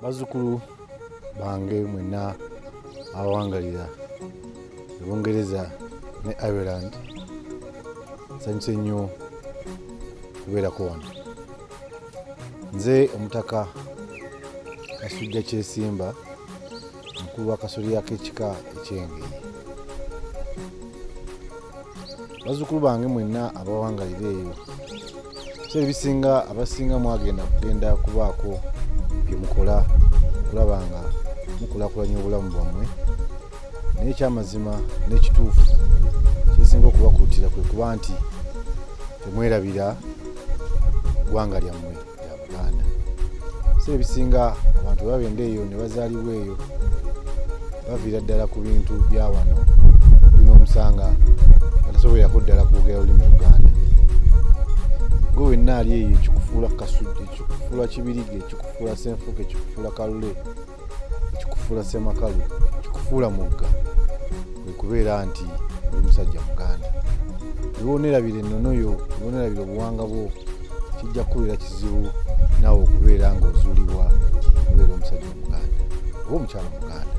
Bazzukulu bange mwenna abawangalira e Bungereza ne Ireland, nsanyuse nnyo kubeerako wano. Nze Omutaka Kasujja Kyesimba, omukulu w'akasolya k'ekika eky'Engeye. Bazzukulu bange mwenna abawangalira eyo, ebiseera ebisinga abasinga mwagenda kugenda kubaako bye mukola okulaba nga mukulaakulanya obulamu bwammwe, naye ekyamazima n'ekituufu kyesinga okubakuutira kwe kuba nti temwerabira ggwanga lyammwe lya Buganda. Ebiseera ebisinga abantu bwe bagenda eyo ne bazaalibwa eyo baviira ddala ku bintu bya wano, olina omusanga nga tasobolerako ddala kwogera lulimi Luganda. Gwe wenna ali eyo ekikufuula Kasujju, ekikufuula Kibirige, ekikufuula Ssenfuka, ekikufuula Kalule, ekikufuula Ssemakalu, ekikufuula Mugga kwe kubeera nti oli musajja Muganda. Lwonerabira ennono yo, lwonerabira obuwanga bwo, kijja kukubeera kizibu naawe okubeera ng'ozuulibwa okubeera omusajja Omuganda oba omukyala Omuganda.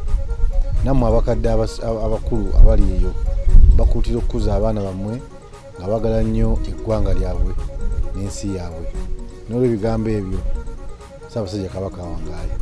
Nammwe abakadde abakulu abali eyo bakuutira okukuza abaana bammwe nga bagala nnyo eggwanga lyabwe n'ensi yaabwe. N'olwebigambo ebyo, Ssaabasajja Kabaka awangaale.